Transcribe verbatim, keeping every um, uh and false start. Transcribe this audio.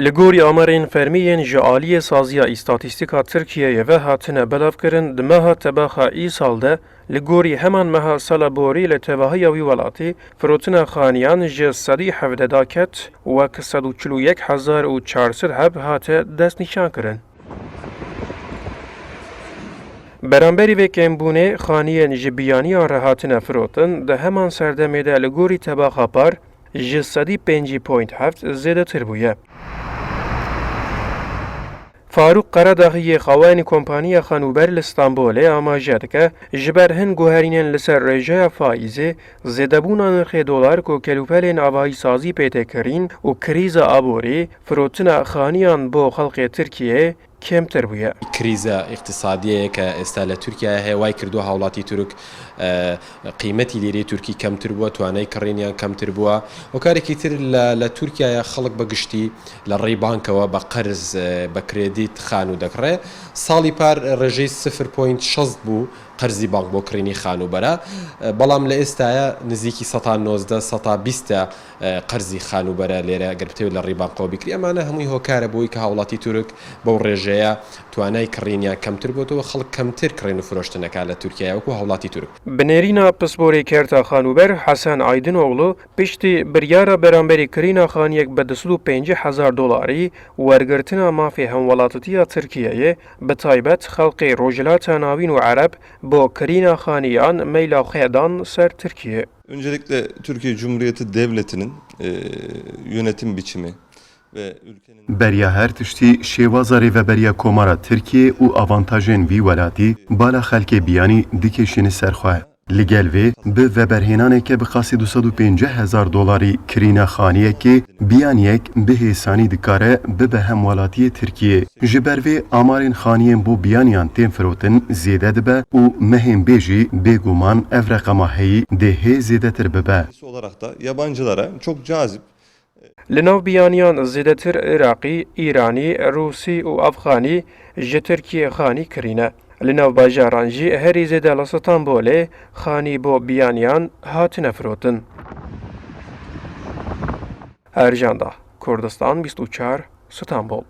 Li gorî amarên fermî yên ji aliyê Saziya Îstatîstîka Tirkiyeyê ve hatine belavkirin, di meha tebaxa îsal de li gorî heman meha sala borî li tevahiya wî welatî firotina xaniyan ji sedî hevdeh daket, wek sed û çil û yek hezar û çar sed heb hate destnîşankirin. Beramberî vê kêmbûnê, xaniyên ji biyaniyan re hatine firotin, di heman serdemê de li gorî tebaxa par ji sedî pêncî point heft zêdetir bûye. Farûk Qeradaxî yê xawenî kompaniya Xanûber li Stenbolê amaje dike, ji ber hin guherînên li ser rêjeya faîzê, zêdebûna nirxê dolar ku kelûpelên avahî sazî pê tê kirîn û krîza aborî, firotina xaniyan bo xelkê Tirkiyeyê kêmtir bûye. Krîza îqtisadiyê ye ke êsta li Tirkiyeyê heye, wayî kiriye hawlatî Tirk, e, qîmetî lîrê Tirkî kemtir bûye, twanayî kirîniyan kemtir bûye. Hokareke tî lê, li Tirkiyeyê xelk bi giştî li rêya banka bi qerz, e, bi kredît xanû dikire. Salî par rêjeyê sifir point şeşt bû qerzî bank bo kirînî xanûbera. E, belam li êstayê nizîkî seta nozdeh, seta bîst e, e, qerzî xanûbera lêre eger bi tevî li rêya banka bikirî. Emane hemûyî hokar e bo wî ke hawlatî Tirk bo rêjeya twanayî kirîniyan kemtir bûye, xelk kemtir kirîn û firoştin dike li Tirkiyeyê wekû hawlatî Tirk. Bi nêrîna pisporê kerta xanûber Hesen Aydinoğlu, piştî biryara beramberî kirîna xaniyek bi du sed û pêncî hezar dolarî, wergirtina mafê hemwelatîtiya Tirkiyeyê, bi taybet xelkê Rojhilata Navîn û Ereb, bo kirîna xaniyan meyla xwe dan ser Tirkiyê. Öncelikle Türkiye Cumhuriyeti Devleti'nin, e, yönetim biçimi ve ülkenin... Beriya her tiştî, şêwaza rêveberiya Komara Tirkiyê û avantajên vî welatî bala xelkê biyanî dikêşîne ser xwe. Li gel vê, bi veberhênaneke bi qasî du sed û pêncî hezar dolarî kirîna xaniyekê, biyaniyek bi hêsanî dikare bibe hemwelatiyê Tirkiyê. Ji ber vê, amarên xaniyên bo biyaniyan tên firotin zêde dibe û mehên bê jî bêguman ev reqema heyî dê hê zêdetir bibe. Olarak da yabancılara çok cazip. Li nav biyaniyan zêdetir Iraqî, Îranî, Rûsî û Afxanî ji Tirkiyê xanî kirîne. Li nav bajaran jî herî zêde li Stenbolê xanî bo biyaniyan hatine firotin. Ercan Dağ, Kurdistan bîst û çar, Stenbol.